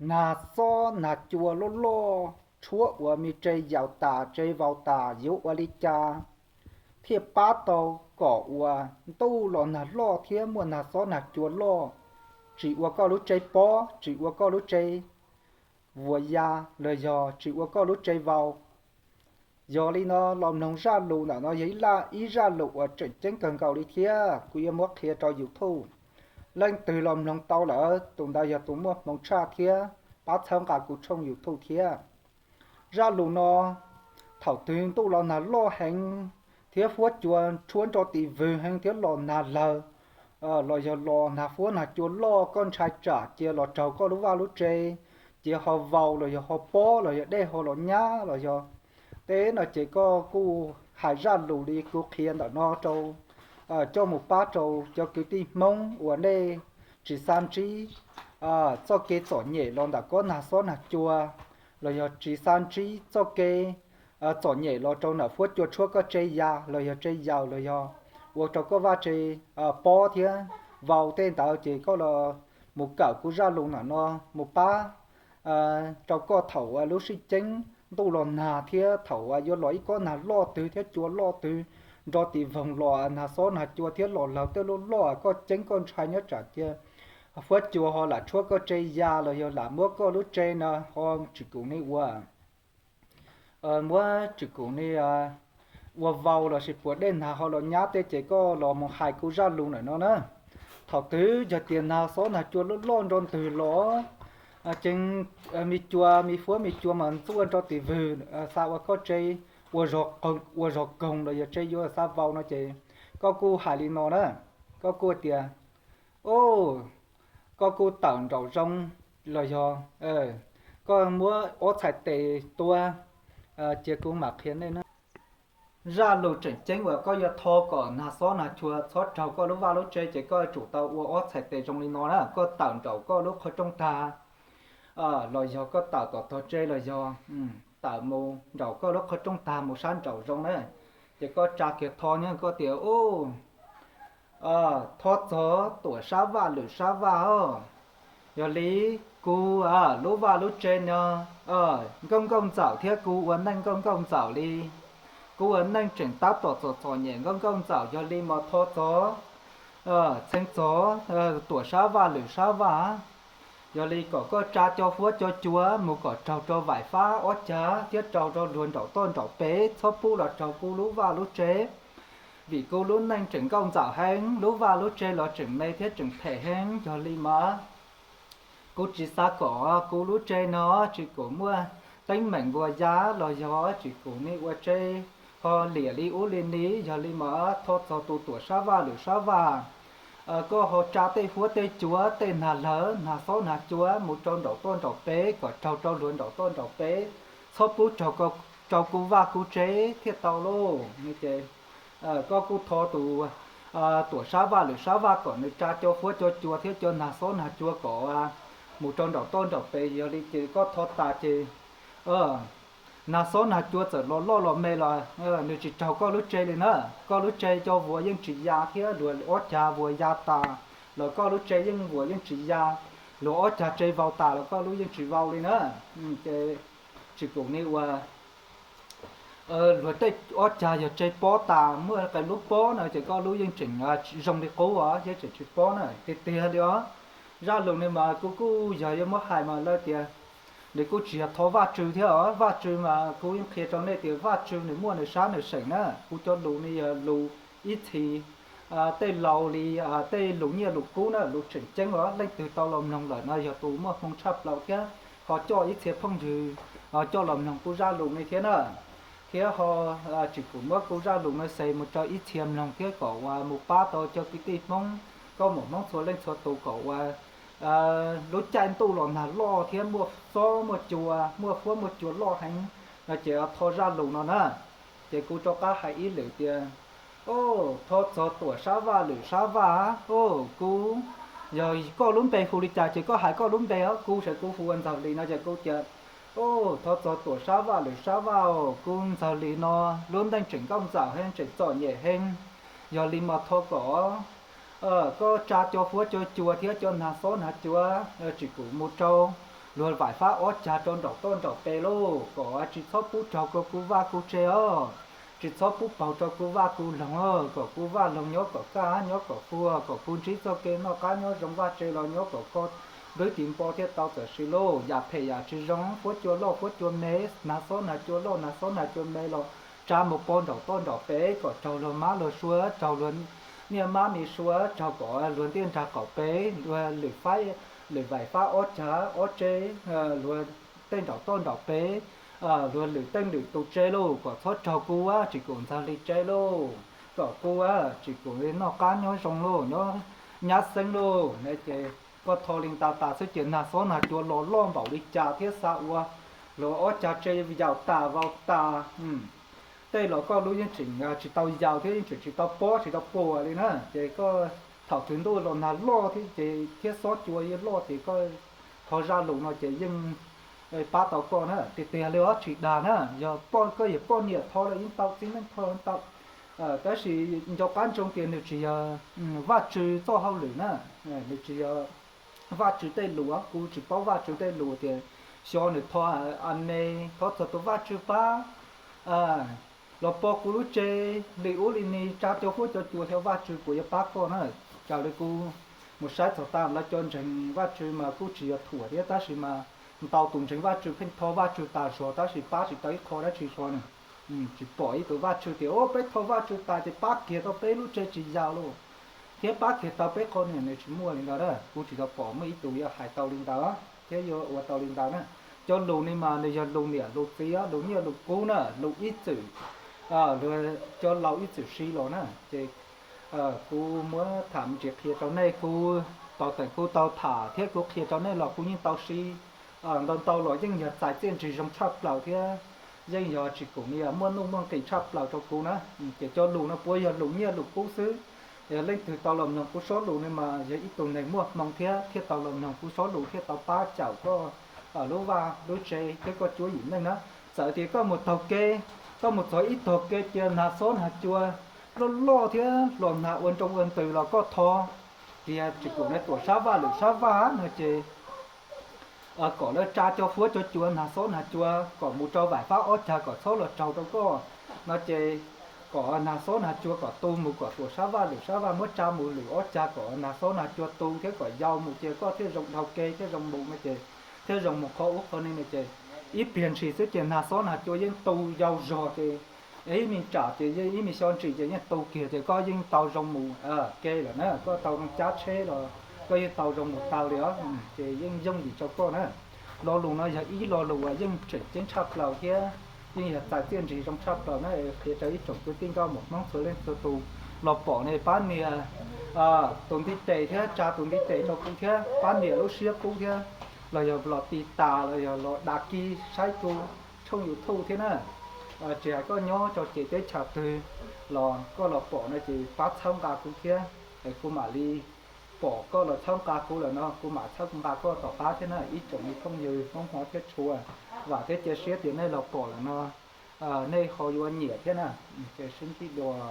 Nag xob nag cua loj loj, tshuab uas me tse yaus tas tse vau tas, yuav ua li cas thiaj pab tau kom uas ntuj los nag loj thiab muaj nag xob nag cua loj, tsis ua koj lub tsev pob, tsis ua koj lub tsev vuas ya, los yog tsis ua koj lub tsev vau? Yog li no, los mloog zaj lus ntawm no yog ib zaj lus uas tseem ceeb kawg nkaus li thiab kuv yuav muab qhia rau YouTube. Leej twg los mloog tau lawm, tus ntawd yog tus muaj hmoo tshaj thiab pab txhawb nqa kuv tshooj YouTube thiab. Zaj lus no, thaum twg ntuj los nag loj heev thiab huab cua tshuab nrov tis vwg heev thiab los nag lawg, los yog los nag huab nag cua loj, koj ntshai tsam cia los raug koj lub vaj lub tsev, cia ho vau los yog ho pob los yog dej ho los nyab los yog tej no ces koj kuj hais zaj lus li kuv qhia ntawm no rau, coj mus pab rau cov kwv tij Hmoob uas nej tsis xav ntsib txoj kev txom nyem los ntawm koj nag xob nag cua, los yog tsis xav ntsib txoj kev txom nyem los rau ntawm huab cua tshuab koj tsev ya los yog tsev yaus los yog ua rau koj vaj tsev pob thiab vau tej ntawd ces koj los mus kawm kuv zaj lus ntawm no mus pab rau koj thaum uas lub sij ceeb ntuj los nag thiab thaum uas yuav los ib kob nag loj twg thiab cua loj twg nrov tis voog los nag xob nag cua thiab los lawg tej loj loj, koj ceeb koj ntshai nyob tsam cia huab cua ho lam tshuab koj tsev ya los yog lam muab koj lub tsev no ho tsis kum ni ua muab tsis kum ni ua vau los sis puas dej nag ho los nyab tej ces koj los mus hais kuv zaj lus ntawm no na. Thaum twg yog tias nag xob nag cua loj loj nrov ntwg los, ces me cua me huab me cua mas ntxuaj nrov tis vwg xa ua koj tsev ua zog koog los yog tsev yuav xa vau no ces koj kuj hais li no na, koj kuj tias, o, koj kuj tawm nraum zoov los yog koj muab ob txhais tes tua, cia kuv mam qhia nej na. Zaj lus tseem ceeb uas koj yuav thov kom nag xob nag cua txhob raug koj lub vaj lub tsev ces koj yuav tsum tau ua ob txhais tes zoo li no na, koj tawm nraum koj lub qhov rooj tag los yog koj tawm tom tog tsev los yog tawm mus nraum koj lub qhov rooj tag mus sab nraum zoov na, ces koj tsa kiag thov nyob koj tias, u, thov txog Tuam Sab Vaj Lwm Sab Vaj os, yog li kuv lub vaj lub tsev no nkauj nkauj ntxawm thiab kuv ua neej nkauj nkauj ntxawm li, kuv ua neej tseem tab tom txom txom nyem nkauj nkauj ntxawm, yog li mas thov txog txheev txog Tuam Sab Vaj Lwm Sab Vaj, yog li kom koj tsa cov huab cov cua mus kom raug rau vaim fab ob cag thiab raug rau luag nraum toj nraum pem, txhob pub los raug kuv lub vaj lub tsev, vim kuv lub neej tseem nkauj ntxawm heev, lub vaj lub tsev los tseem me thiab tseem phem heev, yog li mas kuv tsis xav kom kuv lub tsev no tsis kum muaj teeb meem npua ya los yog tsis kum ni ua tsev ho liam li ub li ni, yog li mas thov txog tus Tuam Sab Vaj Lwm Sab Vaj, koj ho tsa tej huab tej cua tej nag lawg nag xob nag cua mus rau nraum toj nraum pem kom raug rau luag nraum toj nraum pem, txhob pub raug rau kuv vaj kuv tsev thiaj tau lauj. Koj kuj thov tus Tuam Sab Vaj Lwm Sab Vaj kom nws tsa cov huab cov cua thiab cov nag xob nag cua kom mus rau nraum toj nraum pem, yog li ces koj thov tas ces nag xob nag cua txawm los loj los me los nws tsis raug koj lub tsev li na. Koj lub tsev cov vuas yeej tsis ya thiab luag ob cag vuas ya tas los koj lub tsev yeej vuas yeej tsis ya, luag ob cag tsev vau tas los koj lub yeej tsis vau li na. Ces tsis kum ni ua luag tej ob cag yog tsev pob tas muaj qee lub pob no ces koj lub yeej tseem zoo li qub os, yeej tseem tsis pob na, tiag tiag li os. Zaj lus no mas kuv kuj yog yuav muab hais mas lawv tias nws kuj tsis yog thov Vajtswv thiab os. Vajtswv mas kuv yeej qhia rau nej tias Vajtswv nws muaj nws sab nws seem na. Kuv cov lus no yog lus ib txhis tej laus li tej lus nyiaj lus kub na, lus tseem ceeb os. Leej twg tau los mloog lawm no yog tus muaj hmoo tshaj plaws thiab ho coj ib txhia phooj ywg coj los mloog kuv zaj lus no thiab na. Thiab ho tsis kum muab kuv zaj lus no xa mus rau ib txhia mloog thiab kom uas mus pab tau cov kwv tij Hmoob, nkauj muam Hmoob txhua leej txhua tus kom uas lub caij ntuj los nag loj thiab muaj xob muaj cua, muaj huab muaj cua loj heev no ces thov zaj lus no na. Ces kuv rov qab hais ib lwm tias, o, thov txog Tuam Sab Vaj Lwm Sab Vaj, o, kuv, yog koj lub npe hu li cas ces koj hais koj lub npe os, kuv saib kuv hu ua Ntxawg Lis no ces kuv tias, o, thov txog Tuam Sab Vaj Lwm Sab Vaj, o, kuv Ntxawg Lis no lub neej tseem nkauj ntxawm heev tseem txom nyem heev, yog li mas thov kom koj tsa cov huab cov cua thiab cov nag xob nag cua tsis kum mus rau luag vaim fab ob cag rau nraum toj nraum pes lauj, kom tsis txhob pub raug kuv vaj kuv tse os, tsis txhob pub paug rau kuv vaj kuv loog os, kom kuv vaj loog nyob kom kaj nyob kom fuag, kom kuv ntsib txoj kev noj qab nyob zoo, vaj tse los nyob kom koj npwb tis npo thiaj tau txawm sim lauj. Yam phem yam tsis zoo, fuab cua loj fuab cua me, nag xob nag cua loj nag xob nag cua me los tsa mus pov nraum toj nraum pes kom raug luag mab luag sua, raug luag niaj mab mi sua, raug kom luag ntiaj nrag qaum pes, luag lwm faib, lwm vaim fab ob cag ob tse, luag tej nraum toj nraum pes, luag lwm tej lwm tus tse lauj, kom txhob raug kuv vaj Tsis Kum Ntxawg li tse lauj, kom kuv vaj Tsis Kum noj qab nyob zoo lauj, nyob nyab xeeb lauj. Ces koj tho li ntawd tas xwb ces nag xob nag cua los loj npaum li cas thiab xa ua luag ob cag tse yaus tas vau tas. Tej los koj lub yeej tseem tsis tau yaus thiab yeej tseem tsis tau pob tsis tau puas li na, ces koj thaum twg ntuj los nag loj thiab ces thiab xob cua yeej loj ces koj tho zaj lus no ces yeej pab tau koj na. Tiag tiag li os tsis dag na, yog poj koj yog poj niam tho los yeej tau, txiv neej tho los tau. Tab sis nco qab ntsoov tias nws tsis yog Vajtswv txoj hauj lwm na, nws tsis yog Vajtswv tej lus, kuv tsis paub Vajtswv tej lus tias xyov nws tho a ne, thov txog tus Vajtswv pab los pov kuv lub tse li ub li ni, tsa cov huab cov cua, xyov Vajtswv puas yuav pab koj na. Raws li kuv mus saib txog tas lawv cov ntseeg Vajtswv mas kuj tsis yog thuam thiab, tab sis mas ntau tus ntseeg Vajtswv pheej tho Vajtswv tas zog tab sis pab tsis tau ib qho dab tsi zog na. Tsis pom ib tug Vajtswv tias, o, peb tho Vajtswv tas ces pab kiag tau peb lub tse tsis yaus lauj, thiab pab kiag tau peb qho niam, nws tsis muaj li ntawd na. Kuv tsis tau pom muaj ib tug yuav hais tau li ntawd thiab yuav ua tau li ntawd na. Cov lus ni mas nws yog lus niam lus txiv, lus nyiaj lus kub na, lus ib txwm, cov laus ib txwm siv los na. Ces kuv muab tham ntsis qhia rau nej, kuv tau tawm kuv tau tham thiab kuv qhia rau nej los kuv yeej tau siv ntau ntau los yeej yog txais txiaj ntsig zoo tshaj plaws thiab yeej yog Tsis Kum niam muaj nuj muaj nqis tshaj plaws rau kuv na. Ces cov lus no puav yog lus nyiaj lus kub xwb. Yog leej twg tau los mloog kuv sob lus no mas yog ib tug neeg muaj hmoo thiab thiaj tau los mloog kuv sob lus thiaj tau pab cawm koj lub vaj lub tse thiab koj cuab yim neej na. Txawm tias koj mus taug kev, koj mus txog ib tog kev cia nag xob nag cua loj loj thiab los nag ua nroo ua ntws los koj thov kiag Tsis Kum niam tuam sab vaj lwm sab vaj no ces kom lawv tsa cov huab cov cua nag xob nag cua kom mus rau vaim fab ob cag kom txhob los raug rau koj no ces kom nag xob nag cua kom tu mus kom tuam sab vaj lwm sab vaj muab tsa mus lwm ob cag kom nag xob nag cua tu thiab kom yau mus ces koj thiaj zoo dhau kev thiab zoo mus no ces thiaj zoo mus qhov ub qhov no no ces ib pliag ntshis xwb ces nag xob nag cua yeej tu yau zog ces ib me tsam ces yeej ib me xyo ntsis ces yeej tu kiag ces koj yeej tau zoo mus kev lawm na, koj tau zoo cab tsheb los koj yeej tau zoo mus taw li os. Ces yeej yooj yim rau koj na. Lo lus no yog ib lo lus uas yeej tseem ceeb tshaj plaws thiab yeej yog txais txiaj ntsig zoo tshaj plaws na. Qhia rau ib tsoom kwv tij nkauj muam Hmoob txhua leej txhua tus los pom ne pab nias tus ntiv tes thiab tsa tus ntiv tes rau kuv thiab pab nias lub siab pub thiab los yog los tiv tas los yog los đăng ký saib kuv tshooj YouTube thiab na. Tsis hais koj nyob rau ces teb chaws twg los koj los pom no ces pab txhawb nqa kuv thiab, kuv mam li pom koj los txhawb nqa kuv lawm no kuv mam txhawb nqa koj tom qab thiab na ib tsoom me phooj ywg Hmoob hmov thiab tshua. Vam thiab cia siab tias nej los pom lawm no nej ho yuav nyiam thiab na. Ces sib ntsib dua.